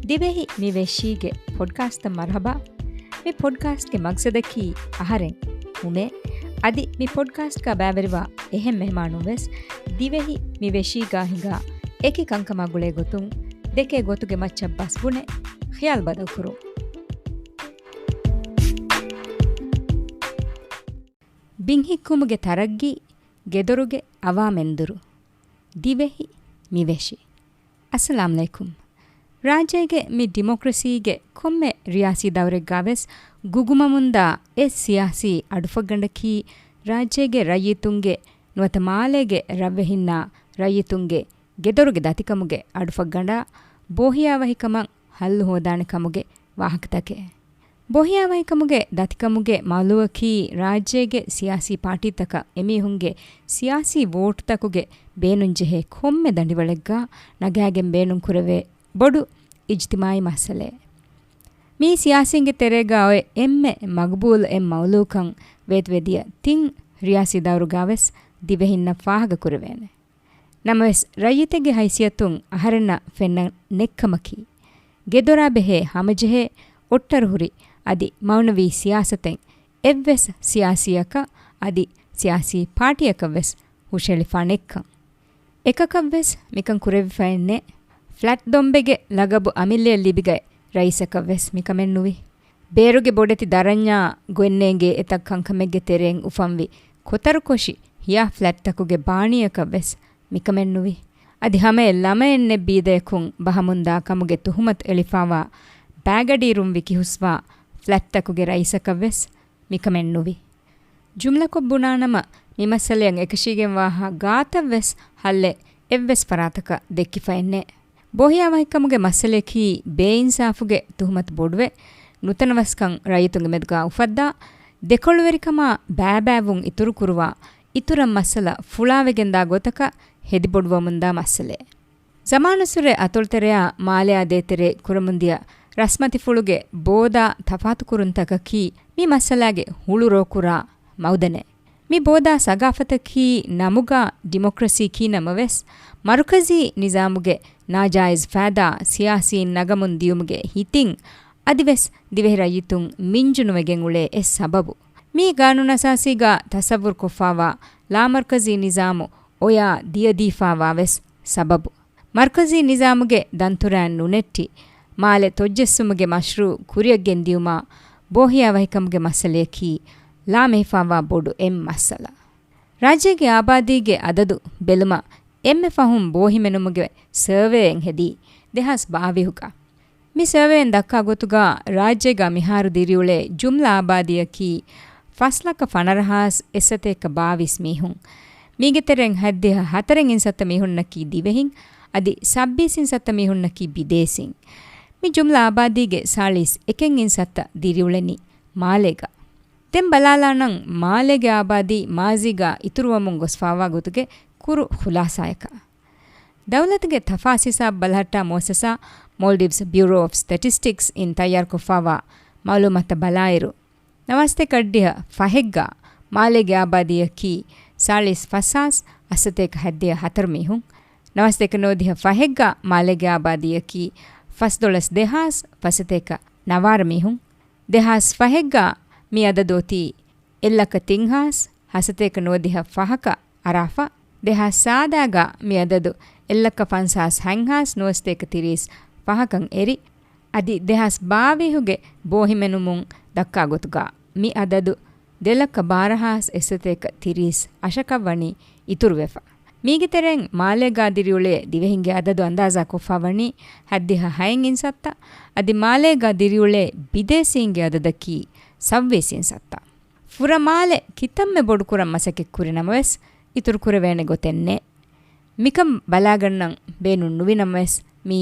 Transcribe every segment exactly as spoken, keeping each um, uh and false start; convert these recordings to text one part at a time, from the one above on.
ދިވެހި މި ވެށީގެ ޕޮޑްކާސްޓަށް މަރުޙަބާ. މި ޕޮޑްކާސްޓްގެ މަގްސަދަކީ އަހަރެން ހުނެ، އަދި މި ޕޮޑްކާސްޓްގަ ބައިވެރިވާ އެހެން މެހެމާނުން ވެސް ދިވެހި މި ވެށީގާ ހިނގާ އެކި ކަންކަމާ ގުޅޭ ގޮތުން ދެކޭ ގޮތުގެ މައްޗަށް ބަސް ބުނެ ޚިޔާލު ބަދަލުކުރުން. ބިންހިއްކުމުގެ ތަރައްގީ، ގެދޮރުގެ އަވާމެންދުރު. ދިވެހި މިވެށި. އައްސަލާމް ޢަލައިކުމް. ރާއްޖޭގެ މި ޑިމޮކްރަސީގެ ކޮންމެ ރިޔާސީ ދައުރެއްގާވެސް ގުގުމަމުންދާ އެއް ސިޔާސީ އަޑުފަށްގަނޑަކީ ރާއްޖޭގެ ރައްޔިތުންގެ ނުވަތަ މާލޭގެ ރަށްވެހިންނާ ރައްޔިތުންގެ ގެދޮރުގެ ދަތިކަމުގެ އަޑުފަށްގަނޑާ ބޯހިޔާވަހިކަމަށް ހައްލު ހޯދާނެ ކަމުގެ ވާހަކަތަކެއް. ބޯހިޔާވަހިކަމުގެ ދަތިކަމުގެ މައުލޫއަކީ ރާއްޖޭގެ ސިޔާސީ ޕާޓީތަކަށް އެމީހުންގެ ސިޔާސީ ވޯޓްތަކުގެ ބޭނުންޖެހޭ ކޮންމެ ދަނޑިވަޅެއްގާ ނަގާގެން ބޭނުންކުރެވޭ ބޮޑު އިޖްތިމާޢީ މައްސަލައެއް. މީ ސިޔާސީންގެ ތެރޭގާ އޮތް އެންމެ މަގުބޫލު އެއް މައުލޫކަން ވޭތުވެދިޔަ ތިން ރިޔާސީ ދައުރުގާވެސް ދިވެހިންނަށް ފާހަގަކުރެވޭނެ. ނަމަވެސް، ރައްޔިތެއްގެ ހައިސިއްޔަތުން އަހަރެންނަށް ފެންނަ ނެއްކަމަކީ، ގެދޮރާ ބެހޭ ހަމަޖެހޭ އޮއްޓަރުހުރި އަދި މައުނަވީ ސިޔާސަތެއް އެއްވެސް ސިޔާސީއަކަށް އަދި ސިޔާސީ ޕާޓީއަކަށްވެސް ހުށައެޅިފާ ނެއްކަން. އެކަކަށްވެސް މިކަން ކުރެވިފައެއްނެއް. ފްލެޓް ދޮންބެގެ ލަގަބު އަމިއްލަޔަށް ލިބިގަތް ރައީސަކަށްވެސް މިކަމެއްނުވި. ބޭރުގެ ބޮޑެތި ދަރަންޏާ ގޮތްނޭނގޭ އެތައް ކަންކަމެއްގެ ތެރެއިން އުފަންވި ކޮތަރުކޮށި ހިޔާ ފްލެޓްތަކުގެ ބާނީއަކަށްވެސް މިކަމެއްނުވި. އަދި ހަމައެއް ލަމައެއްނެއް ބީދަޔަކުން ބަހަމުންދާ ކަމުގެ ތުހުމަތު އެޅިފާވާ ބައިގަޑިއިރުން ވިކިހުސްވާ ފްލެޓްތަކުގެ ރައީސަކަށްވެސް މިކަމެއްނުވި. ޖުމްލަކޮށް ބުނާނަމަ، މި މައްސަލަޔަށް އެކަށީގެންވާހާ ގާތަށްވެސް ހައްލެއް އެއްވެސް ފަރާތަކަށް ދެއްކިފައެއްނެއް. ބޯހިޔާވަހިކަމުގެ މައްސަލަޔަކީ ބޭއިންސާފުގެ ތުހުމަތު ބޮޑުވެ، ނުތަނަވަސްކަން ރައްޔިތުންގެ މެދުގާ އުފައްދާ، ދެކޮޅުވެރިކަމާ ބައިބައިވުން އިތުރުކުރުވާ، އިތުރަށް މައްސަލަ ފުޅާވެގެންދާ ގޮތަކަށް ހެދިބޮޑުވަމުންދާ މައްސަލައެއް. ޒަމާނުއްސުރެ އަތޮޅުތެރެއާ މާލެއާ ދޭތެރޭ ކުރަމުންދިޔަ ރަސްމަތިފުޅުގެ ބޯދާ ތަފާތުކުރުންތަކަކީ މި މައްސަލާގެ ހުޅު ރޯކުރާ މައުދަނެއް. މި ބޯދާ ސަގާފަތަކީ ނަމުގާ ޑިމޮކްރަސީ ކީ ނަމަވެސް، މަރުކަޒީ ނިޒާމުގެ ނާޖާއިޒް ފައިދާ ސިޔާސީން ނަގަމުން ދިޔުމުގެ ހިތިން އަދިވެސް ދިވެހި ރައްޔިތުން މިންޖުނުވެގެން އުޅޭ އެއް ސަބަބު. މީ ގާނޫނުއަސާސީގާ ތަސައްވުރުކޮށްފާވާ ލާމަރުކަޒީ ނިޒާމު އޮޔާ ދިޔަދީފާވާ ވެސް ސަބަބު. މަރުކަޒީ ނިޒާމުގެ ދަންތުރާއިން ނުނެއްޓި، މާލެ ތޮއްޖެއްސުމުގެ މަޝްރޫއު ކުރިއަށް ގެންދިޔުމާ، ބޯހިޔާވަހިކަމުގެ މައްސަލަޔަކީ ލާމެހިފާވާ ބޮޑު އެއް މައްސަލަ. ރާއްޖޭގެ އާބާދީގެ އަދަދު ބެލުމަށް އެންމެ ފަހުން ބޯހިމެނުމުގެ ސަރވޭއެއް ހެދީ ދެހާސް ބާވީހުގަ. މި ސަރވޭއިން ދައްކާ ގޮތުގަ ރާއްޖޭގަ މިހާރު ދިރިއުޅޭ ޖުމްލަ އާބާދީއަކީ ފަސް ލަކަ ފަނަރަ ހާސް އެއްސަތޭކަ ބާވީސް މީހުން. މީގެ ތެރެއިން ހައްދިހަ ހަތަރެއް އިންސައްތަ މީހުންނަކީ ދިވެހިން، އަދި ސައްބީސް އިންސައްތަ މީހުންނަކީ ބިދޭސީން. މި ޖުމްލަ އާބާދީގެ ސާޅީސް އެކެއް އިންސައްތަ ދިރިއުޅެނީ މާލޭގަ. ދެން ބަލާލާނަން މާލޭގެ އާބާދީ މާޒީގަ އިތުރުވަމުން ގޮސްފާވާ ގޮތުގެ ކުރު ޚުލާސާޔަކަށް. ދައުލަތުގެ ތަފާސް ހިސާބު ބަލަހައްޓާ މުއައްސަސާ މޯލްޑިވްސް ބިއުރޯ އޮފް ސްޓެޓިސްޓިކްސް އިން ތައްޔާރުކޮށްފާވާ މައުލޫމާތަށް ބަލާއިރު، ނަވާސްތޭކަ އަށްޑިހަ ފަހެއްގަ މާލޭގެ އާބާދީއަކީ ސާޅީސް ފަސް ހާސް އަށްސަތޭކަ ހައްދިހަ ހަތަރު މީހުން. ނަވާސްތޭކަ ނުވަދިހަ ފަހެއްގަ މާލޭގެ އާބާދީއަކީ ފަސްދޮޅަސް ދެހާސް ފަސްސަތޭކަ ނަވާރަ މީހުން. ދެހާސް ފަހެއްގަ މި އަދަދު އޮތީ އެއްލަކަ ތިން ހާސް ހަސަތޭކަ ނުވަދިހަ ފަހަކަށް އަރާފަ. ދެހާސް ސާދާގަ މި އަދަދު އެއްލަކަ ފަންސާސް ހަތް ހާސް ނުވަސަތޭކަ ތިރީސް ފަހަކަށް އެރި. އަދި ދެހާސް ބާވީހުގެ ބޯހިމެނުމުން ދައްކާ ގޮތުގަ މި އަދަދު ދެލަކަ ބާރަ ހާސް އެއްސަތޭކަ ތިރީސް އަށަކަށް ވަނީ އިތުރުވެފަ. މީގެ ތެރެއިން މާލޭގާ ދިރިއުޅޭ ދިވެހިންގެ އަދަދު އަންދާޒާ ކޮށްފަ ވަނީ ހައްދިހަ ހައެއް އިންސައްތަ، އަދި މާލޭގާ ދިރިއުޅޭ ބިދޭސީންގެ އަދަދަކީ ސައްވީސް އިންސައްތަ. ފުރަމާލެ ކިތަންމެ ބޮޑުކުރަން މަސައްކަތް ކުރި ނަމަވެސް، އިތުރު ކުރެވޭނެ ގޮތެއް ނެތް. މިކަން ބަލާގަންނަން ބޭނުން ނުވި ނަމަވެސް، މީ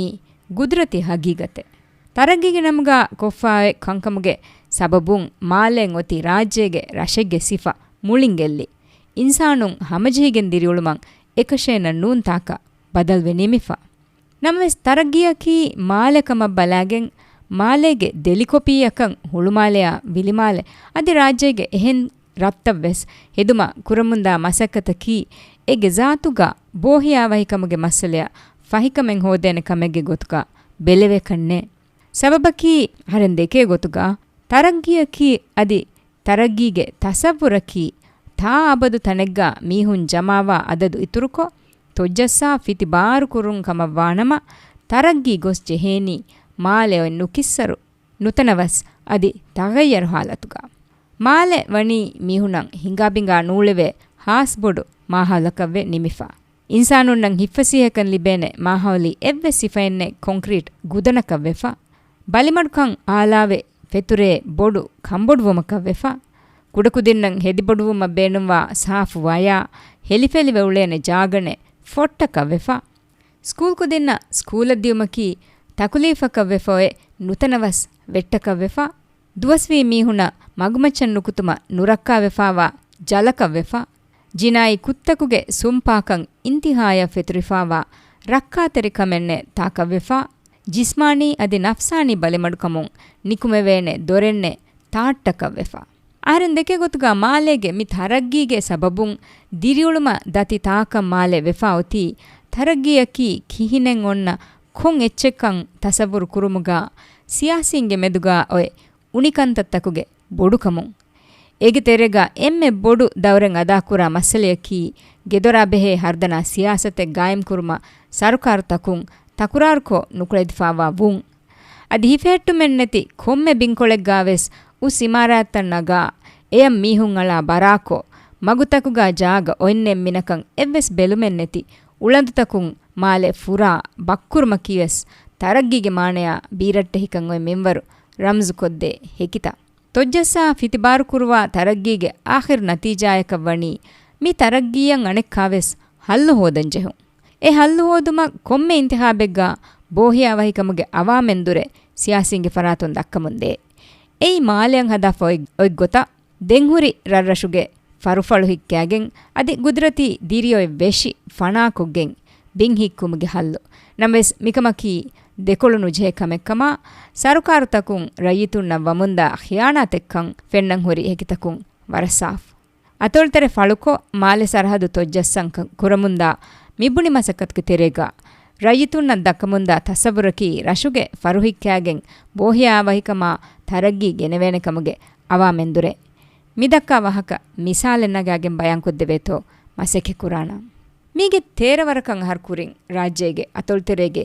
ގުދުރަތީ ހަގީގަތެއް. ތަރައްގީގެ ނަމުގަ ކޮށްފާ އޮތް ކަންކަމުގެ ސަބަބުން މާލޭން އޮތީ ރާއްޖޭގެ ރަށެއްގެ ސިފަ މުޅިން ގެއްލި، އިންސާނުން ހަމަޖެހިގެން ދިރިއުޅުމަށް އެކަށައިނަ ނޫން ތާކަށް ބަދަލުވެ ނިމިފަ. ނަމަވެސް، ތަރައްގީއަކީ މާލެ ކަމަށް ބަލާގެން، މާލޭގެ ދެލިކޮޕީއަކަށް ހުޅުމާލެއާ ވިލިމާލެ އަދި ރާއްޖޭގެ އެހެން ރަށްތައް ވެސް ހެދުމަށް ކުރަމުންދާ މަސައްކަތަކީ، އޭގެ ޒާތުގަ ބޯހިޔާވަހިކަމުގެ މައްސަލަޔަށް ފަހިކަމެއް ހޯދޭނެ ކަމެއްގެ ގޮތުގަ ބެލެވޭކަށްނެއް. ސަބަބަކީ އަހަރެން ދެކޭ ގޮތުގަ ތަރައްގީއަކީ އަދި ތަރައްގީގެ ތަސައްވުރަކީ ތާ އަބަދު ތަނެއްގަ މީހުން ޖަމާވާ އަދަދު އިތުރުކޮށް، ތޮއްޖައްސާ ފިތިބާރު ކުރުން ކަމަށްވާނަމަ، ތަރައްގީ ގޮސް ޖެހޭނީ މާލެ އޮތް ނުކިއްސަރު، ނުތަނަވަސް އަދި ތަޣައްޔަރު ހާލަތުގަ. މާލެ ވަނީ މީހުނަށް ހިނގާބިނގާ ނޫޅެވޭ ހާސް ބޮޑު މާހައުލަކަށްވެ ނިމިފަ. އިންސާނުންނަށް ހިއްފަސީހަކަން ލިބޭނެ މާހައުލީ އެއްވެސް ސިފައެއްނެއް ކޮންކްރީޓް ގުދަނަކަށްވެފަ. ބަލިމަޑުކަން އާލާވެ ފެތުރޭ ބޮޑު ކަނބޮޑުވުމަކަށްވެފަ. ކުޑަކުދިންނަށް ހެދިބޮޑުވުމަށް ބޭނުންވާ ސާފު ވަޔާ ހެލިފެލިވެ އުޅޭނެ ޖާގަނެއް ފޮށްޓަކަށްވެފަ. ސްކޫލް ކުދިންނަށް ސްކޫލަށް ދިޔުމަކީ ތަކުލީފަކަށްވެފަ އޮތް ނުތަނަވަސް ވެއްޓަކަށްވެފަ. ދުވަސްވީ މީހުނަށް މަގުމައްޗަށް ނުކުތުމަށް ނުރައްކާވެފާވާ ޖަލަކަށްވެފަ. ޖިނާއީ ކުށްތަކުގެ ސުންޕާކަން އިންތިހާޔަށް ފެތުރިފާވާ ރައްކާތެރިކަމެއްނެއް ތާކަށްވެފަ. ޖިސްމާނީ އަދި ނަފްސާނީ ބަލިމަޑުކަމުން ނިކުމެވޭނެ ދޮރެއްނެއް ތާއްޓަކަށްވެފަ. އަހަރެން ދެކޭ ގޮތުގަ މާލޭގެ މި ތަރައްގީގެ ސަބަބުން ދިރިއުޅުމަށް ދަތި ތާކަށް މާލެ ވެފަ އޮތީ، ތަރައްގީއަކީ ކިހިނެއް އޮންނަ ކޮން އެއްޗެއްކަން ތަސައްވުރު ކުރުމުގަ ސިޔާސީންގެ މެދުގަ އޮތް އުނިކަންތައްތަކުގެ ބޮޑުކަމުން. އޭގެ ތެރޭގަ އެންމެ ބޮޑު ދައުރެއް އަދާކުރާ މައްސަލަޔަކީ، ގެދޮރާ ބެހޭ ހަރުދަނާ ސިޔާސަތެއް ގާއިމްކުރުމަށް ސަރުކާރުތަކުން ތަކުރާރުކޮށް ނުކުޅެދިފާވާ ވުން. އަދި ހިފެހެއްޓުމެއްނެތި ކޮންމެ ބިންކޮޅެއްގާވެސް އުސް އިމާރާތްތައް ނަގާ، އެޔަށް މީހުން އަޅާ ބަރާކޮށް، މަގުތަކުގާ ޖާގަ އޮތްނެއްމިނަކަށް އެއްވެސް ބެލުމެއްނެތި އުޅަނދުތަކުން މާލެ ފުރާ ބައްކުރުމަކީވެސް ތަރައްގީގެ މާނަޔާ ބީރައްޓެހިކަން އޮތް މިންވަރު ރަމްޒުކޮށްދޭ ހެކިތައް. ތޮއްޖައްސާ ފިތިބާރުކުރުވާ ތަރައްގީގެ އާޚިރު ނަތީޖާޔަކަށް ވަނީ، މި ތަރައްގީއަށް އަނެއްކާވެސް ހައްލު ހޯދަން ޖެހުން. އެ ހައްލު ހޯދުމަށް ކޮންމެ އިންތިހާބެއްގަ ބޯހިޔާވަހިކަމުގެ އަވާމެންދުރެއް ސިޔާސީންގެ ފަރާތުން ދައްކަމުންދޭ. އެއީ މާލެއަށް ހަދާފަ އޮތް، އޮތްގޮތަށް ދެންހުރި ރަށްރަށުގެ ފަރުފަޅު ހިއްކާގެން، އަދި ގުދުރަތީ ދިރިއޮތް ވެށި ފަނާކޮށްގެން ބިން ހިއްކުމުގެ ހައްލު. ނަމަވެސް، މިކަމަކީ ދެކޮޅު ނުޖެހޭ ކަމެއްކަމާ، ސަރުކާރުތަކުން ރައްޔިތުންނަށް ވަމުންދާ ޚިޔާނާތެއްކަން ފެންނަން ހުރި ހެކިތަކުން ވަރަށް ސާފު. އަތޮޅުތެރެ ފަޅުކޮށް، މާލެ ސަރަހަދު ތޮއްޖައްސަން ކަ-، ކުރަމުންދާ މިބުނި މަސައްކަތުގެ ތެރޭގަ، ރައްޔިތުންނަށް ދައްކަމުންދާ ތަސައްވުރަކީ، ރަށުގެ ފަރުހިއްކާގެން ބޯހިޔާވަހިކަމާ ތަރައްގީ ގެނެވޭނެ ކަމުގެ އަވާމެންދުރެއް. މިދައްކާ ވާހަކަ މިސާލެއް ނަގާގެން ބަޔާންކޮށްދެވޭތޯ މަސައްކަތްކުރާނަން. މީގެ ތޭރަ ވަރަކަށް އަހަރު ކުރިން ރާއްޖޭގެ އަތޮޅުތެރޭގެ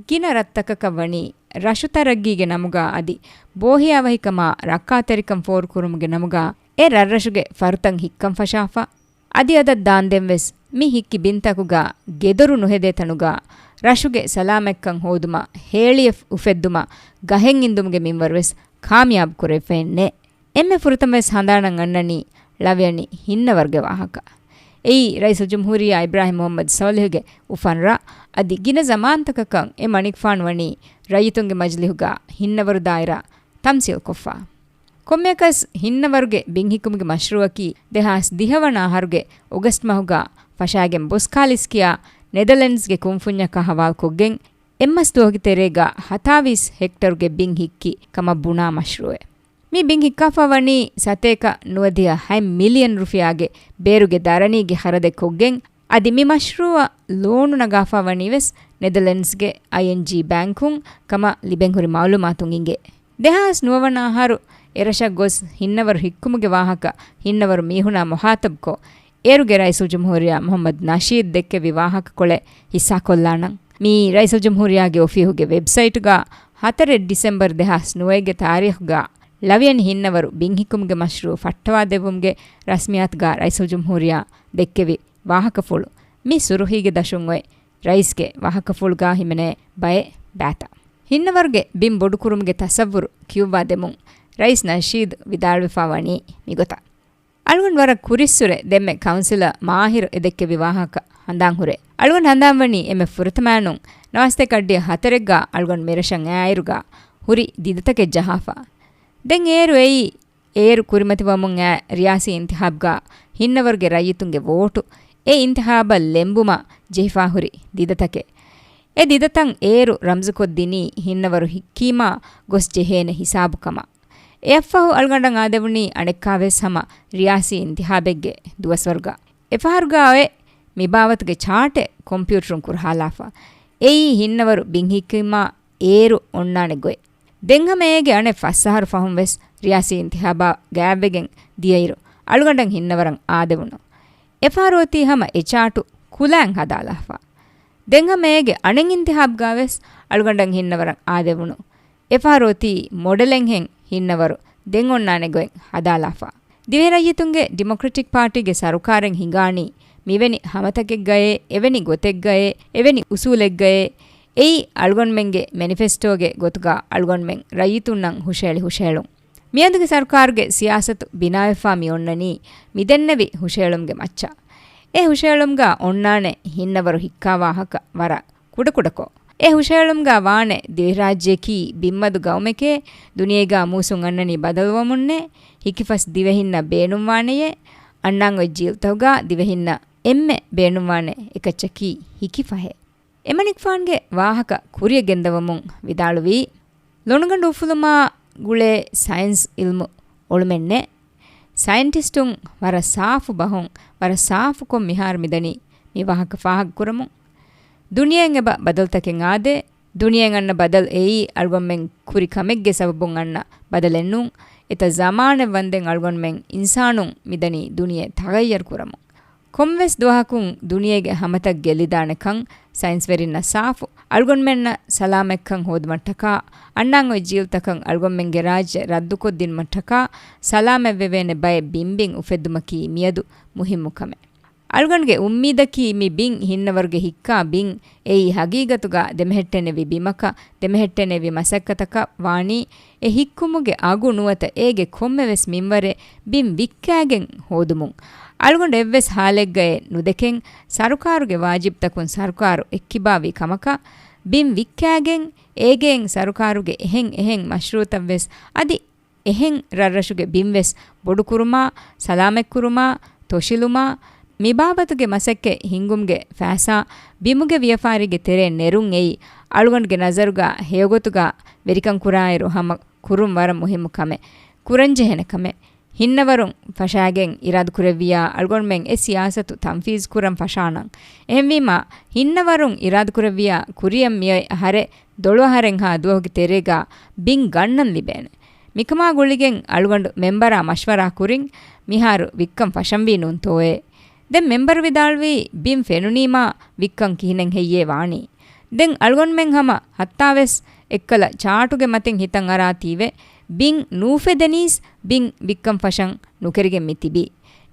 ގިނަ ރަށްތަކަކަށް ވަނީ ރަށު ތަރައްގީގެ ނަމުގަ އަދި ބޯހިޔާވަހިކަމާ ރައްކާތެރިކަން ފޯރުކުރުމުގެ ނަމުގަ އެ ރަށްރަށުގެ ފަރުތައް ހިއްކަން ފަށާފަ. އަދި އަދަށް ދާންދެންވެސް މި ހިއްކި ބިންތަކުގަ ގެދޮރު ނުހެދޭ ތަނުގަ ރަށުގެ ސަލާމަތްކަން ހޯދުމަށް ހޭޅިއެއް އުފެއްދުމަށް ގަހެއް އިންދުމުގެ މިންވަރުވެސް ކާމިޔާބު ކުރެވިފައެއް ނެތް. އެންމެ ފުރަތަމަވެސް ހަނދާނަށް އަންނަނީ ޅަވިޔަނި ހިންނަވަރުގެ ވާހަކަ. އެއީ، ރައީސުލްޖުމްހޫރިއްޔާ އިބްރާހިމް މުޙައްމަދު ޞާލިޙުގެ އުފަންރަށް. އަދި ގިނަ ޒަމާންތަކަކަށް އެ މަނިކުފާނު ވަނީ ރައްޔިތުންގެ މަޖިލިހުގަ ހިންނަވަރު ދާއިރާ ތަމްސީލްކޮށްފަ. ކޮންމެއަކަސް ހިންނަވަރުގެ ބިންހިއްކުމުގެ މަޝްރޫއަކީ ދެހާސް ދިހަ ވަނަ އަހަރުގެ އޮގަސްޓް މަހުގަ ފަށާގެން ބުސްކާލިސް ކިޔާ ނެދަލެންޑްސްގެ ކުންފުންޏަކާ ހަވާލުކޮށްގެން، އެއްމަސް ދުވަހުގެ ތެރޭގަ ހަތާވީސް ހެކްޓަރުގެ ބިން ހިއްކި ކަމަށް ބުނާ މަޝްރޫއެއް. މި ބިން ހިއްކާފަ ވަނީ ސަތޭކަ ނުވަދިހަ ހަތް މިލިއަން ރުފިޔާގެ ބޭރުގެ ދަރަނީގެ ޚަރަދެއް ކޮށްގެން، އަދި މި މަޝްރޫއަށް ލޯނު ނަގާފަ ވަނީވެސް ނެދަލެންޑްސްގެ އައިއެންޖީ ބޭންކުން ކަމަށް ލިބެންހުރި މައުލޫމާތުން އިނގޭ. ދެހާސް ނުވަ ވަނަ އަހަރު އެރަށަށް ގޮސް ހިންނަވަރު ހިއްކުމުގެ ވާހަކަ ހިންނަވަރު މީހުނާ މުޚާޠަބްކޮށް، އޭރުގެ ރައީސުލްޖުމްހޫރިއްޔާ މުޙައްމަދު ނަޝީދު ދެއްކެވި ވާހަކަކޮޅެއް ހިއްސާކޮށްލާނަން. މި ރައީސުލްޖުމްހޫރިއްޔާގެ އޮފީހުގެ ވެބްސައިޓުގަ ހަތަރެއް ޑިސެމްބަރު ދެހާސް ނުވައެއްގެ ތާރީޚުގަ ޅަވިޔަނި ހިންނަވަރު ބިންހިއްކުމުގެ މަޝްރޫއު ފައްޓަވާދެއްވުމުގެ ރަސްމިއްޔާތުގަ ރައީސުލްޖުމްހޫރިއްޔާ ދެއްކެވި ވާހަކަފުޅު މި ސުރުޚީގެ ދަށުން އޮތް ރައީސްގެ ވާހަކަފުޅުގަ ހިމެނޭ ބައެއް ބާތައް. ހިންނަވަރުގެ ބިން ބޮޑުކުރުމުގެ ތަސައްވުރު ކިޔުއްވާ ދެމުން ރައީސް ނަޝީދު ވިދާޅުވެފަ ވަނީ މިގޮތަށް. އަޅުގަނޑު ވަރަށް ކުރިއްސުރެ ދެންމެ ކައުންސިލަރ މާހިރު އެ ދެއްކެވި ވާހަކަ ހަނދާން ހުރޭ. އަޅުގަނޑު ހަނދާން ވަނީ އެންމެ ފުރަތަމައިނުން ނަވާސްތޭކަ އައްޑިހަ ހަތަރެއްގަ އަޅުގަނޑު މިރަށަށް އައިއިރުގަ ހުރި ދިދަތަކެއް ޖަހާފަ. ދެން އޭރު އެއީ އޭރު ކުރިމަތިވަމުން އައި ރިޔާސީ އިންތިޚާބްގަ ހިންނަވަރުގެ ރައްޔިތުންގެ ވޯޓު އެ އިންތިޚާބަށް ލެންބުމަށް ޖެހިފަ ހުރި ދިދަތަކެއް. އެ ދިދަތައް އޭރު ރަމްޒުކޮށްދިނީ ހިންނަވަރު ހިއްކީމާ ގޮސް ޖެހޭނެ ހިސާބު ކަމަށް. އެއަށްފަހު އަޅުގަނޑަށް އާދެވުނީ އަނެއްކާވެސް ހަމަ ރިޔާސީ އިންތިޚާބެއްގެ ދުވަސްވަރުގަ. އެފަހަރުގަ އޮތް މިބާވަތުގެ ޗާޓެއް ކޮމްޕިއުޓަރުން ކުރަހާލާފަ. އެއީ ހިންނަވަރު ބިން ހިއްކީމާ އޭރު އޮންނާނެ ގޮތް. ދެން ހަމަ އޭގެ އަނެއް ފަސް އަހަރު ފަހުން ވެސް ރިޔާސީ އިންތިހާބާ ގާތްވެގެން ދިޔައިރު، އަޅުގަނޑަށް ހިންނަވަރަށް އާދެވުނު. އެފާރު އޮތީ ހަމަ އެ ޗާޓު ކުލައިން ހަދާލާފަ. ދެން ހަމަ އޭގެ އަނެއް އިންތިހާބްގާ ވެސް އަޅުގަނޑަށް ހިންނަވަރަށް އާދެވުނު. އެފާރު އޮތީ މޮޑެލެއްހެން ހިންނަވަރު ދެން އޮންނާނެ ގޮތް ހަދާލާފަ. ދިވެހިރައްޔިތުންގެ ޑިމޮކްރެޓިކް ޕާޓީގެ ސަރުކާރެއް ހިނގާނީ މިވެނި ހަމަތަކެއްގައޭ، އެވެނި ގޮތެއްގައޭ، އެވެނި އުސޫލެއްގައޭ، އެއީ އަޅުގަނޑުމެންގެ މެނިފެސްޓޯގެ ގޮތުގަ އަޅުގަނޑުމެން ރައްޔިތުންނަށް ހުށަހެޅި ހުށަހެޅުން. މިއަދުގެ ސަރުކާރުގެ ސިޔާސަތު ބިނާވެފާ މި އޮންނަނީ މިދެންނެވި ހުށަހެޅުމުގެ މައްޗަށް. އެ ހުށަހެޅުމުގަ އޮންނާނެ ހިންނަވަރު ހިއްކާ ވާހަކަ ވަރަށް ކުޑަކުޑަކޮށް. އެ ހުށަހެޅުމުގަ ވާނެ ދިވެހިރާއްޖެއަކީ ބިންމަދު ގައުމެކޭ، ދުނިޔޭގަ މޫސުން އަންނަނީ ބަދަލުވަމުންނޭ، ހިކިފަސް ދިވެހިންނަށް ބޭނުންވާނެޔޭ، އަންނާން އޮތް ޖީލްތަކުގަ ދިވެހިންނަށް އެންމެ ބޭނުންވާނެ އެކައްޗަކީ ހިކިފަހޭ. އެމަނިކުފާނުގެ ވާހަކަ ކުރިއަށް ގެންދަވަމުން ވިދާޅުވީ، ލޮނުގަނޑު އުފުލުމާ ގުޅޭ ސައިންސް އިލްމު އޮޅުމެއްނެއް. ސައިންޓިސްޓުން ވަރަށް ސާފު ބަހުން، ވަރަށް ސާފުކޮށް މިހާރު މިދަނީ މި ވާހަކަ ފާހަގަކުރަމުން. ދުނިޔެއިން އެބަ ބަދަލުތަކެއް އާދޭ. ދުނިޔެއިން އަންނަ ބަދަލު އެއީ އަޅުގަނޑުމެން ކުރި ކަމެއްގެ ސަބަބުން އަންނަ ބަދަލެއްނޫން. އެތައް ޒަމާނެއް ވަންދެން އަޅުގަނޑުމެން އިންސާނުން މިދަނީ ދުނިޔެ ތަޣައްޔަރު ކުރަމުން. ކޮންމެވެސް ދުވަހަކުން ދުނިޔޭގެ ހަމަތައް ގެއްލިދާނެކަން ސައިންސްވެރިންނަށް ސާފު. އަޅުގަނޑުމެންނަށް ސަލާމަތްކަން ހޯދުމަށްޓަކާ، އަންނާން އޮތް ޖީލްތަކަށް އަޅުގަނޑުމެންގެ ރާއްޖެ ރައްދުކޮށްދިނުމަށްޓަކާ، ސަލާމަތްވެވޭނެ ބައެއް ބިންބިން އުފެއްދުމަކީ މިއަދު މުހިއްމު ކަމެއް. އަޅުގަނޑުގެ އުއްމީދަކީ މި ބިން ހިންނަވަރުގެ ހިއްކާ ބިން އެއީ ހަގީގަތުގަ ދެމެހެއްޓެނެވި ބިމަކަށް ދެމެހެއްޓެނެވި މަސައްކަތަކަށް ވާނީ، އެ ހިއްކުމުގެ އަގު ނުވަތަ އޭގެ ކޮންމެވެސް މިންވަރެއް ބިން ވިއްކާގެން ހޯދުމުން. އަޅުގަނޑު އެއްވެސް ހާލެއްގައެއް ނުދެކެން ސަރުކާރުގެ ވާޖިބްތަކުން ސަރުކާރު އެއްކިބާވި ކަމަކަށް ބިން ވިއްކާގެން އޭގެއިން ސަރުކާރުގެ އެހެން އެހެން މަޝްރޫއުތައްވެސް އަދި އެހެން ރަށްރަށުގެ ބިންވެސް ބޮޑުކުރުމާ، ސަލާމަތްކުރުމާ، ތޮށިލުމާ، މިބާބަތުގެ މަސައްކަތް ހިންގުމުގެ ފައިސާ ބިމުގެ ވިޔަފާރީގެ ތެރެއިން ނެރުން އެއީ، އަޅުގަނޑުގެ ނަޒަރުގަ ހެޔޮގޮތުގަ ވެރިކަން ކުރާއިރު ހަމަ ކުރުން ވަރަށް މުހިއްމު ކަމެއް، ކުރަންޖެހޭނެ ކަމެއް. ހިންނަވަރުން ފަށާގެން އިރާދަކުރެއްވިޔާ، އަޅުގަނޑުމެން އެ ސިޔާސަތު ތަންފީޒު ކުރަން ފަށާނަން. އެހެންވީމާ، ހިންނަވަރުން އިރާދަކުރެއްވިޔާ، ކުރިއަށް މިއޮތް އަހަރެއް ދޮޅު އަހަރެއްހާ ދުވަހުގެ ތެރޭގަ ބިން ގަންނަން ލިބޭނެ. މިކަމާ ގުޅިގެން އަޅުގަނޑު މެމްބަރާ މަޝްވަރާ ކުރިން މިހާރު ވިއްކަން ފަށަންވީ ނޫންތޯއޭ؟ ދެން މެމްބަރު ވިދާޅުވީ، ބިން ފެނުނީމާ ވިއްކަން ކިހިނެއް ހެއްޔޭ ވާނީ؟ ދެން އަޅުގަނޑުމެން ހަމަ ހައްތާވެސް އެއްކަލަ ޗާޓުގެ މަތިން ހިތަށް އަރާތީވެ، ބިން ނޫފެދެނީސް ބިން ވިއްކަން ފަށަން ނުކެރިގެން މި ތިބީ.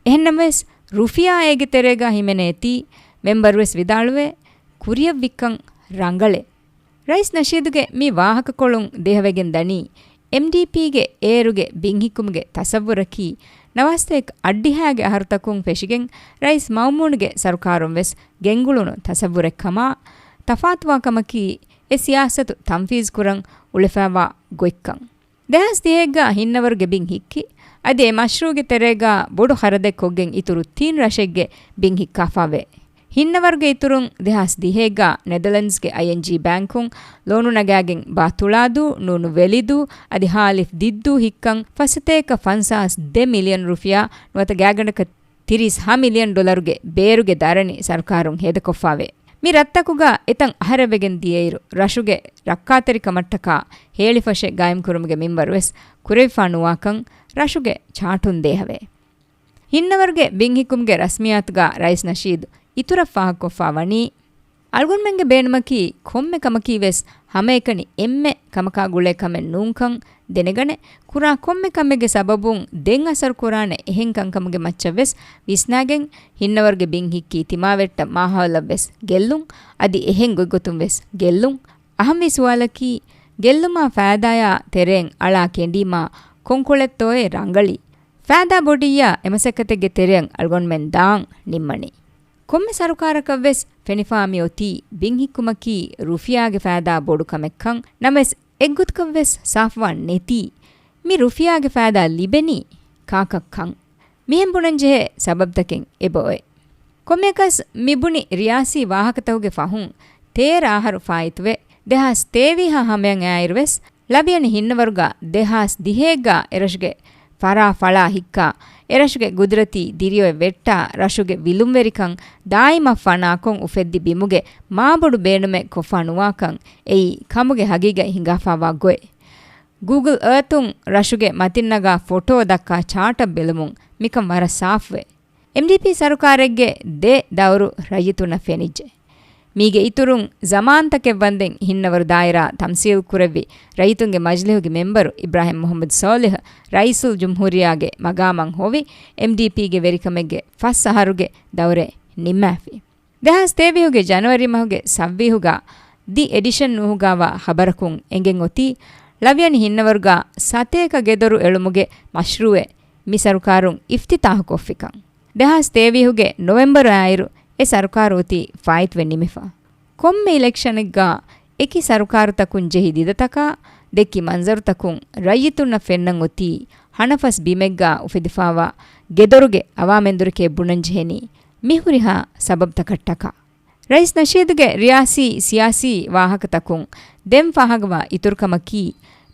އެހެންނަމަވެސް، ރުފިޔާ އޭގެ ތެރޭގަ ހިމެނޭތީ، މެމްބަރުވެސް ވިދާޅުވޭ، ކުރިއަށް ވިއްކަން ރަނގަޅޭ. ރައީސް ނަޝީދުގެ މި ވާހަކަކޮޅުން ދޭހަވެގެން ދަނީ، އެމްޑީޕީގެ އޭރުގެ ބިން ހިއްކުމުގެ ތަސައްވުރަކީ، ނަވާސަތޭކަ އަށްޑިހައިގެ އަހަރުތަކުން ފެށިގެން ރައީސް މައުމޫނުގެ ސަރުކާރުން ވެސް ގެންގުޅުނު ތަސައްވުރެއް ކަމާ، ތަފާތުވާ ކަމަކީ، އެ ސިޔާސަތު ތަންފީޒު ކުރަން އުޅެފައިވާ ގޮތްކަން. ދެހާސް ދިހައެއްގަ ހިންނަވަރުގެ ބިން ހިއްކި، އަދި އެ މަޝްރޫގެ ތެރޭގަ ބޮޑު ޚަރަދެއް ކޮށްގެން އިތުރު ތިން ރަށެއްގެ ބިން ހިއްކާފަވޭ. ހިންނަވަރުގެ އިތުރުން ދެހާސް ދިހައެއްގަ ނެދަލެންޑްސްގެ އައިއެންޖީ ބޭންކުން ލޯނު ނަގާގެން ބާތުޅާދޫ، ނޫނު ވެލިދޫ، އަދި ހާލިފް ދިއްދޫ ހިއްކަން ފަސް ސަތޭކަ ފަންސާސް ދެ މިލިއަން ރުފިޔާ ނުވަތަ ގާތްގަނޑަކަށް ތިރީސް ހަ މިލިއަން ޑޮލަރުގެ ބޭރުގެ ދަރަނި ސަރުކާރުން ހޭދަކޮށްފާވޭ. މި ރަށްތަކުގަ އެތަން އަހަރެއްވެގެން ދިޔައިރު، ރަށުގެ ރައްކާތެރިކަމަށްޓަކާ ހޭޅިފަށެއް ގާއިމްކުރުމުގެ މިންވަރުވެސް ކުރެވިފާ ނުވާކަން ރަށުގެ ޗާޓުން ދޭހަވޭ. ހިންނަވަރުގެ ބިން ހިއްކުމުގެ ރަސްމިއްޔާތުގަ ރައީސް ނަޝީދު އިތުރަށް ފާހަގަކޮށްފާ ވަނީ، އަޅުގަނޑުމެންގެ ބޭނުމަކީ ކޮންމެ ކަމަކީ ވެސް ހަމައެކަނި އެންމެ ކަމަކާ ގުޅޭ ކަމެއް ނޫންކަން ދެނެގަނެ، ކުރާ ކޮންމެ ކަމެއްގެ ސަބަބުން ދެން އަސަރު ކުރާނެ އެހެން ކަންކަމުގެ މައްޗަށް ވެސް ވިސްނާގެން، ހިންނަވަރުގެ ބިން ހިއްކީ ތިމާވެއްޓަށް މާހައުލަށް ވެސް ގެއްލުން، އަދި އެހެން ގޮތްގޮތުން ވެސް ގެއްލުން. އަހަންވީ ސުވާލަކީ، ގެއްލުމާ ފައިދާޔާ ތެރޭން އަޅާ ކެނޑީމާ ކޮންކޮޅެއްތޯއޭ ރަނގަޅީ؟ ފައިދާ ބޮޑިއްޔާ އެމަސައްކަތެއްގެ ތެރެއަށް އަޅުގަނޑުމެން ދާން ނިންމަނީ. ކޮންމެ ސަރުކާރަކަށްވެސް ފެނިފާ މިއޮތީ ބިން ހިއްކުމަކީ ރުފިޔާގެ ފައިދާ ބޮޑު ކަމެއްކަން. ނަމަވެސް، އެއްގޮތަކަށްވެސް ސާފުވާން ނެތީ، މި ރުފިޔާގެ ފައިދާ ލިބެނީ ކާކަށްކަން. މިހެން ބުނަންޖެހޭ ސަބަބްތަކެއް އެބައޮތް. ކޮންމެއަކަސް މިބުނި ރިޔާސީ ވާހަކަތަކުގެ ފަހުން ތޭރަ އަހަރު ފާއިތުވެ، ދެހާސް ތޭވީހާ ހަމަޔަށް އައިއިރުވެސް، ލަވިޔަނި ހިންނަވަރުގަ ދެހާސް ދިހައެއްގަ އެރަށުގެ ފަރާ ފަޅާ ހިއްކާ، އެރަށުގެ ގުދުރަތީ ދިރިއޮތް ވެއްޓާ، ރަށުގެ ވިލުންވެރިކަން ދާއިމަށް ފަނާކޮށް އުފެއްދި ބިމުގެ މާބޮޑު ބޭނުމެއް ކޮށްފާ ނުވާކަން އެއީ ކަމުގެ ހަގީގަތް ހިނގާފާވާ ގޮތް. ގޫގުލް އާތުން ރަށުގެ މަތިންނަގާ ފޮޓޯ ދައްކާ ޗާޓަށް ބެލުމުން މިކަން ވަރަށް ސާފުވޭ. އެމްޑީޕީ ސަރުކާރެއްގެ ދެ ދައުރު ރައްޔިތުންނަށް ފެނިއްޖެ. މީގެ އިތުރުން ޒަމާންތަކެއް ވަންދެން ހިންނަވަރު ދާއިރާ ތަމްސީލް ކުރެއްވި ރައްޔިތުންގެ މަޖިލިހުގެ މެމްބަރު އިބްރާހިމް މުހައްމަދު ސޯލިހު ރައީސުލް ޖުމްހޫރިއްޔާގެ މަގާމަށް ހޮވި އެމްޑީޕީގެ ވެރިކަމެއްގެ ފަސް އަހަރުގެ ދައުރެއް ނިންމާފި. ދެހާސް ތޭވީހުގެ ޖަނަވަރީ މަހުގެ ސައްވީހުގަ ދި އެޑިޝަން ނުހުގާވާ ޚަބަރަކުން އެނގެން އޮތީ، ޅަވިޔަނި ހިންނަވަރުގަ ސަތޭކަ ގެދޮރު އެޅުމުގެ މަޝްރޫއެއް މި ސަރުކާރުން އިފްތިތާހުކޮށްފިކަން. ދެހާސް ތޭވީހުގެ ނޮވެމްބަރު އާއިރު އެ ސަރުކާރު އޮތީ ފާއިތުވެ ނިމިފަ. ކޮންމެ އިލެކްޝަނެއްގަ އެކި ސަރުކާރުތަކުން ޖެހި ދިދަތަކާ ދެއްކި މަންޒަރުތަކުން ރައްޔިތުންނަށް ފެންނަން އޮތީ ހަނަފަސް ބިމެއްގަ އުފެދިފާވާ ގެދޮރުގެ އަވާމެންދުރެކޭ ބުނަން ޖެހެނީ މި ހުރިހާ ސަބަބުތަކަށްޓަކާ. ރައީސް ނަޝީދުގެ ރިޔާސީ، ސިޔާސީ ވާހަކަތަކުން ދެން ފާހަގަވާ އިތުރުކަމަކީ،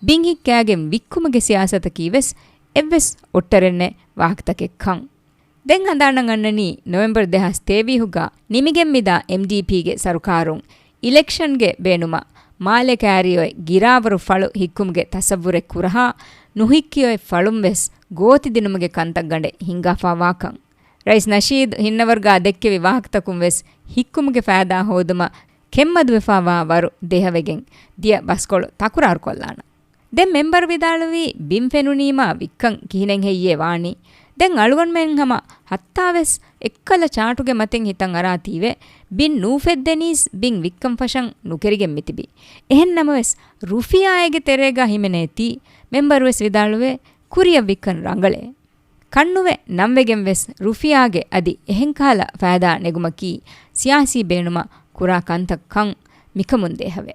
ބިން ހިއްކާގެން ވިއްކުމުގެ ސިޔާސަތަކީ ވެސް އެއްވެސް އޮއްޓަރެއް ނެތް ވާހަކަތަކެއް ކަން. ދެން ހަނދާނަށް އަންނަނީ، ނޮވެމްބަރު ދެހާސް ތޭވީހުގަ ނިމިގެން މިދާ އެމްޑީޕީގެ ސަރުކާރުން އިލެކްޝަންގެ ބޭނުމަށް މާލެ ކައިރިއޮތް ގިރާވަރު ފަޅު ހިއްކުމުގެ ތަސައްވުރެއް ކުރަހާ، ނުހިއްކިއޮތް ފަޅުން ވެސް ގޯތި ދިނުމުގެ ކަންތައްގަނޑެއް ހިންގާފާވާކަން. ރައީސް ނަޝީދު ހިންނަވަރުގަ ދެއްކެވި ވާހަކަތަކުން ވެސް ހިއްކުމުގެ ފައިދާ ހޯދުމަށް ކެތްމަދުވެފާވާ ވަރު ދޭހަވެގެން ދިޔަ ބަސްކޮޅު ތަކުރާރުކޮށްލާނަން. ދެން މެމްބަރު ވިދާޅުވީ، ބިން ފެނުނީމާ ވިއްކަން ކިހިނެއް ހެއްޔޭ ވާނީ؟ ދެން އަޅުގަނޑުމެން ހަމަ ހައްތާވެސް އެއްކަލަ ޗާޓުގެ މަތިން ހިތަށް އަރާތީވެ، ބިން ނޫފެއްދެނީސް ބިން ވިއްކަން ފަށަން ނުކެރިގެން މިތިބީ. އެހެން ނަމަވެސް، ރުފިޔާއޭގެ ތެރޭގަ ހިމެނޭތީ، މެމްބަރުވެސް ވިދާޅުވޭ، ކުރިއަށް ވިއްކަން ރަނގަޅޭ. ކަންނުވެ ނަންވެގެން ވެސް ރުފިޔާގެ އަދި އެހެންކަހަލަ ފައިދާ ނެގުމަކީ ސިޔާސީ ބޭނުމަށް ކުރާ ކަންތައް ކަން މިކަމުން ދޭހަވޭ.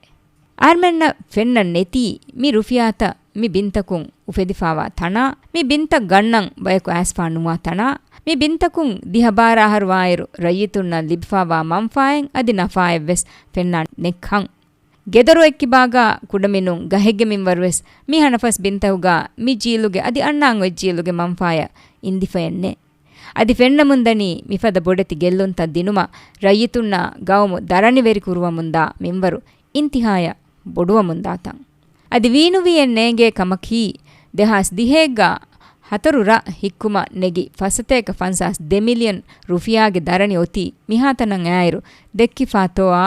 އަހަރުމެންނަށް ފެންނަން ނެތީ މި ރުފިޔާތައް މި ބިންތަކުން އުފެދިފާވާ ތަނާ، މި ބިންތައް ގަންނަން ބަޔަކު އައިސްފާ ނުވާ ތަނާ، މި ބިންތަކުން ދިހަ ބާރަ އަހަރު ވާއިރު ރައްޔިތުންނަށް ލިބިފާވާ މަންފާއެއް އަދި ނަފާއެއް ވެސް ފެންނާނެ ކަން. ގެދޮރު އެއްކިބާގާ ކުޑަމިނުން ގަހެއްގެ މިންވަރުވެސް މި ހަނަފަސް ބިންތަކުގާ މި ޖީލުގެ އަދި އަންނާން އޮތް ޖީލުގެ މަންފާޔަށް އިންދިފައެއް ނެތް. އަދި ފެންނަމުންދަނީ މިފަދަ ބޮޑެތި ގެއްލުންތައް ދިނުމަށް ރައްޔިތުންނާ ގައުމު ދަރަނިވެރި ކުރުވަމުންދާ މިންވަރު އިންތިހާޔަށް ބޮޑުވަމުންދާތަން. އަދި ވީނުވީއެއް ނޭނގޭ ކަމަކީ، ދެހާސް ދިހައެއްގާ ހަތަރު ރަށް ހިއްކުމަށް ނެގި ފަސްސަތޭކަ ފަންސާސް ދެ މިލިއަން ރުފިޔާގެ ދަރަނި އޮތީ މިހާތަނަށް އައިއިރު ދެއްކިފާތޯއާ،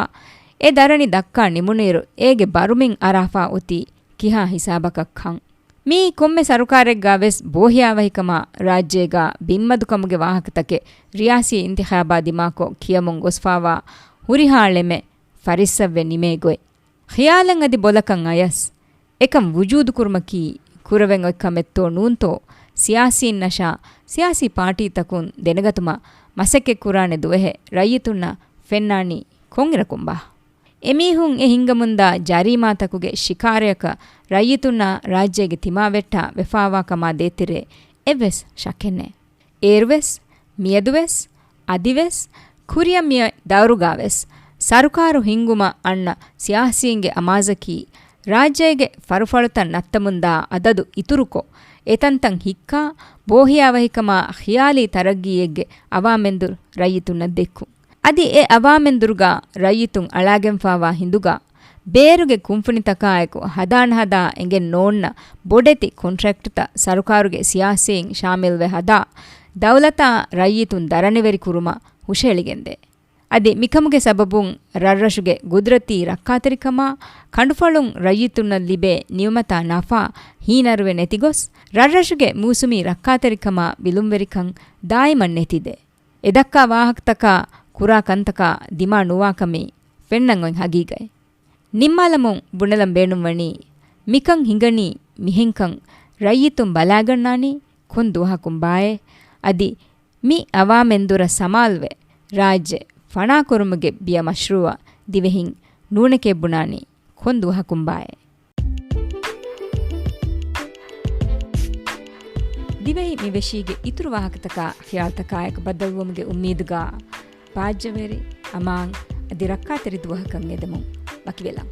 އެ ދަރަނި ދައްކާ ނިމުނުއިރު އޭގެ ބަރުމިން އަރާފާ އޮތީ ކިހާ ހިސާބަކަށް ކަން. މީ ކޮންމެ ސަރުކާރެއްގާ ވެސް ބޯހިޔާވަހިކަމާ ރާއްޖޭގާ ބިންމަދުކަމުގެ ވާހަކަތަކެއް ރިޔާސީ އިންތިޚާބާ ދިމާކޮށް ކިޔަމުން ގޮސްފާވާ ހުރިހާ ޅެމެއް ފަރިއްސަވެ ނިމޭ ގޮތް. ޚިޔާލަށް އަދި ބޮލަކަށް އަޔަސް އެކަން ވުޖޫދު ކުރުމަކީ ކުރެވެން އޮތް ކަމެއްތޯ ނޫންތޯ ސިޔާސީންނަށާ ސިޔާސީ ޕާޓީތަކުން ދެނެގަތުމަށް މަސައްކަތް ކުރާނެ ދުވަހެއް ރައްޔިތުންނަށް ފެންނާނީ ކޮންއިރަކުންބާ؟ އެމީހުން އެ ހިންގަމުންދާ ޖަރީމާތަކުގެ ޝިކާރަޔަކަށް ރައްޔިތުންނާ ރާއްޖޭގެ ތިމާވެއްޓާ ވެފާވާކަމާ ދޭތެރޭ އެއްވެސް ޝައްކެއްނެތް. އޭރުވެސް، މިއަދުވެސް، އަދިވެސް، ކުރިއަށް މިއޮތް ދައުރުގާވެސް، ސަރުކާރު ހިންގުމަށް އަންނަ ސިޔާސީންގެ އަމާޒަކީ، ރާއްޖޭގެ ފަރުފަޅުތައް ނައްތަމުންދާ އަދަދު އިތުރުކޮށް، އެތަންތަން ހިއްކާ، ބޯހިޔާވަހިކަމާ ޚިޔާލީ ތަރައްގީއެއްގެ އަވާމެންދުރު ރައްޔިތުންނަށް ދެއްކުން. އަދި އެ އަވާމެންދުރުގާ ރައްޔިތުން އަޅާގެންފާވާ ހިނދުގާ، ބޭރުގެ ކުންފުނިތަކާއެކު ހަދާނަހަދާ އެނގެން ނޯންނަ ބޮޑެތި ކޮންޓްރެކްޓްތައް ސަރުކާރުގެ ސިޔާސީން ޝާމިލްވެ ހަދާ، ދައުލަތާ ރައްޔިތުން ދަރަނިވެރި ކުރުމަށް ހުށަހެޅިގެންދޭ. އަދި މިކަމުގެ ސަބަބުން ރަށްރަށުގެ ގުދުރަތީ ރައްކާތެރިކަމާ، ކަނޑުފަޅުން ރައްޔިތުންނަށް ލިބޭ ނިޢުމަތާ ނަފާ ހީނަރުވެ ނެތިގޮސް، ރަށްރަށުގެ މޫސުމީ ރައްކާތެރިކަމާ ވިލުންވެރިކަން ދާއިމަށް ނެތިދޭ. އެ ދައްކާ ވާހަކަތަކާ ކުރާ ކަންތަކާ ދިމާ ނުވާކަމީ ފެންނަން އޮތް ހަގީގަތް. ނިންމާލަމުން ބުނެލަން ބޭނުންވަނީ، މިކަން ހިނގަނީ މިހެންކަން ރައްޔިތުން ބަލާގަންނާނީ ކޮން ދުވަހަކުން ބާއޭ؟ އަދި މި އަވާމެންދުރަށް ސަމާލުވެ، ރާއްޖެ ފަނާކުރުމުގެ ބިޔަ މަޝްރޫއަށް ދިވެހިން ނޫނެކޭ ބުނާނީ ކޮން ދުވަހަކުން ބާއޭ؟ ދިވެހި މި ވެށީގެ އިތުރު ވާހަކަތަކާ ޚިޔާލުތަކާއެކު ބައްދަލުވުމުގެ އުއްމީދުގާ، ބާއްޖަވެރި، އަމާން އަދި ރައްކާތެރި ދުވަހަކަށް އެދެމުން ވަކިވެލަން.